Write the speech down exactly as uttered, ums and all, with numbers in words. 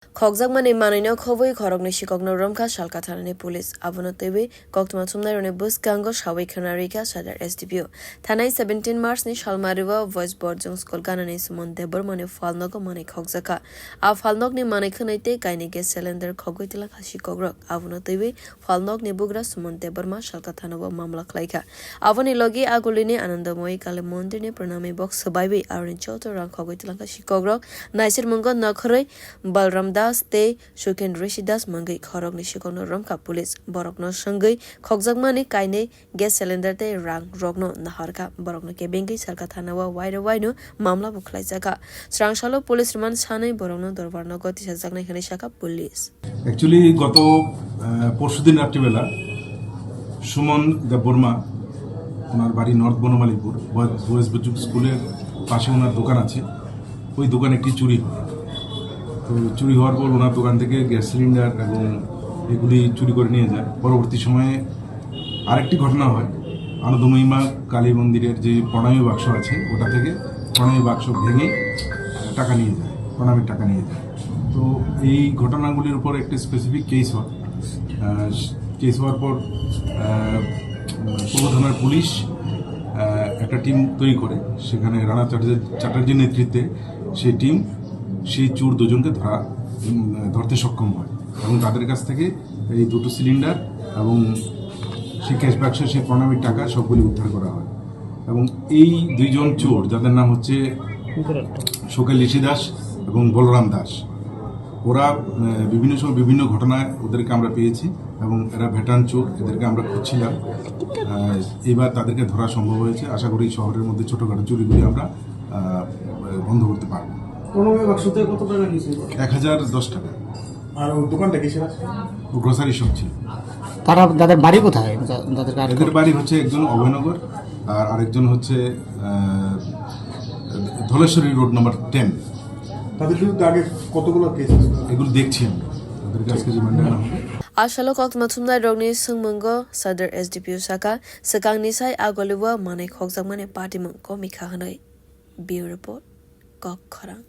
Khokjakmani manwino khobwi khoroknwi sikokno romkha Salka thanani police. Abono twiwi koktwma thumnairokni bwskango sawi khwna rikha Sadar S D P O. Thanai seventeen March ni salmario Voice Borjong School ganani Suman Debbarmani phalnogo manwi khokjakha. A phalnokni manwi khwnwi tei kainwi gas cylinder khogwi twlangkha sikokrok. Abono twiwi phalnokni bugra Suman Debbarma Salka thanao mamla khlaikha. Aboni logi Agulini Anandamoyi Kali Mondirni pranami box swbaiwi aroni joto rang khogwi twlangkha sikokrok. Naisirmungo Nokhoroi Balram Das tei Suken Rishi Das mungwi khoroknwi sikokno romkha police. Borokno swngwi khokjakmani kainwi gas cylinder tei rang rokno naharkha. Borokno kebengwi Salka thanao wairo waino mamla bo khlaijakha. Srangsalo police remand sanwi borokno dorbar nogo tisajaknai hwnwi sakha police. Actually, গত, আহ, পরশুদিন রাত্রিবেলা সুমন দেববর্মা, ওনার বাড়ি নর্থ বনমালীপুর, বয়-, বয়েজ বুজুর্গ স্কুলের পাশে ওনার দোকান আছে, ওই দোকানে একটি চুরি হয়। তো চুরি হওয়ার পর ওনার দোকান থেকে গ্যাস সিলিন্ডার এবং এগুলি চুরি করে নিয়ে যায়। পরবর্তী সময়ে আরেকটি ঘটনা হয়, আনন্দময়ী মা কালী মন্দিরের যে প্রণামী বাক্স আছে, ওটা থেকে প্রণামী বাক্স ভেঙে, আহ, টাকা নিয়ে যায়, প্রণামীর টাকা নিয়ে যায়। তো এই ঘটনাগুলির উপর একটি স্পেসিফিক কেস হয়। আহ, কেস হওয়ার পর, আহ, পূর্ব থানার পুলিশ, আহ, একটা টিম তৈরি করে, সেখানে রানা চ্যাটার্জি, চ্যাটার্জির নেতৃত্বে সেই টিম সেই চোর দুজনকে ধরা, উম, ধরতে সক্ষম হয় এবং তাদের কাছ থেকে এই দুটো সিলিন্ডার এবং সেই ক্যাশ বাক্স, সেই প্রণামীর টাকা সবগুলি উদ্ধার করা হয়। এবং এই দুইজন চোর, যাদের নাম হচ্ছে শোকেল ঋষি দাস এবং বলরাম দাস, ওরা, আহ, বিভিন্ন সময় বিভিন্ন ঘটনায় ওদেরকে আমরা পেয়েছি এবং এরা ভেটারান চোর, এদেরকে আমরা খুঁজছিলাম। আহ, এবার তাদেরকে ধরা সম্ভব হয়েছে। আশা করি শহরের মধ্যে ছোটোখাটো চুরিগুলি আমরা, আহ, বন্ধ করতে পারবো। প্রণামী বাক্স থেকে কত টাকা নিয়েছিল? এক হাজার দশ টাকা। আর ওর দোকানটা কিসের আছে? ও গ্রোসারি শপ ছিল। তারা, তাদের বাড়ি কোথায়? তা-, তাদেরকে আর এদের বাড়ি হচ্ছে একজন অভয়নগর আর আরেকজন হচ্ছে, আহ, ধলেশ্বরী রোড নাম্বার টেন। তাদের বিরুদ্ধে আগে কতগুলো কেস আছে? এগুলো দেখছি আমরা, তাদেরকে আজকে রিমান্ডে আনা হবে। Asalo koktwma thumnairokni swngmungo Sadar S D P O sakha, swkangni sai agolibo manwi khokjakmani patimung komikha hwnwi. Bureau Report, Kok Khorang.